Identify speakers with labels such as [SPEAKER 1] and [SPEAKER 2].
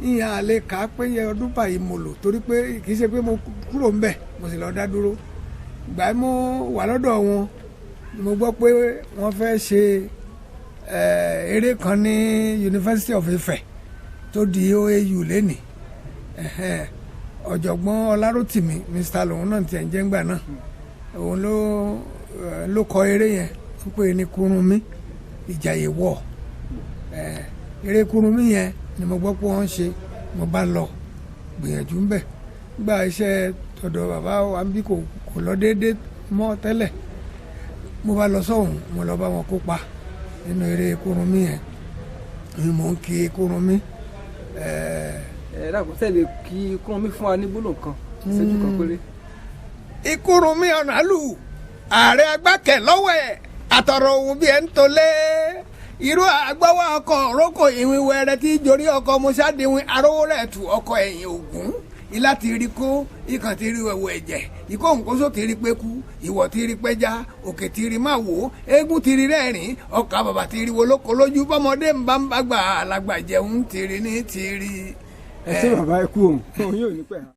[SPEAKER 1] Ìyẹn àlè kà á pé yẹ ọdún báyìí mo lò, torí pé kì í ṣe pé mo kúrò ńbẹ̀, mo sì lọ dá dúró. Ìgbà yìí mo wà lọ́dọ̀ wọn, mo gbọ́ pé wọ́n fẹ́ ṣe eré kan ní University of Ife tó di OAU lénìí. Ẹ̀hẹ́n, ọ̀jọ̀gbọ́n Ọlárótìmí, Mr lòun náà tiẹ̀ ń jẹ́ ńgbà náà, òun ló kọ eré yẹn, ń pè ní Kúrúnmí Ìjàyè wọ̀. Eré Kúrúnmí yẹn ni mo gbọ́ pé wọ́n ń ṣe. Mo bá lọ gbìyànjú ń bẹ̀. Gba iṣẹ́ tọ̀dọ̀ bàbá wa bí kò lọ déédéé mọ́ tẹ́lẹ̀, mo bá lọ sọ́hùn, mo lọ bá wọn kópa nínú eré Kúrúnmí yẹn ni mò ń kí Kúrúnmí.
[SPEAKER 2] Ẹ dákun, tẹ̀lé kí Kúrúnmí fún wa ní gbólóhùn kan, ìṣẹ́jú kan péré.
[SPEAKER 1] Ìkúrúnmí ọ̀nàlù ààrẹ agbákẹ́ lọ́wọ́ ẹ̀ àtọ̀rọ̀ òun bí ẹ̀ ń tolé irú àgbọ̀wọ́ ọkọ̀ rókò ìwìn wẹrẹ tí jorí ọkọ̀ mọ́ṣáàdìwìn arówó rẹ̀ tù ọkọ̀ ẹ̀yìn ògún ilá ti rí kó ikàn ti rí wẹ̀wẹ̀ ẹ̀jẹ̀ ìkóhùnkóso ti rí péku ìwọ̀ ti rí pẹ́já òkè ti rí má wò eégún ti rí rẹ́rìn ọkà bàbà ti rí wolóko lójú bọ́mọdé ń bá ń bá gbà alàgbà jẹun ti rí ní ti rí.
[SPEAKER 2] Ẹ ṣé bàbá, ẹ kú òun òun yóò ní pẹ́.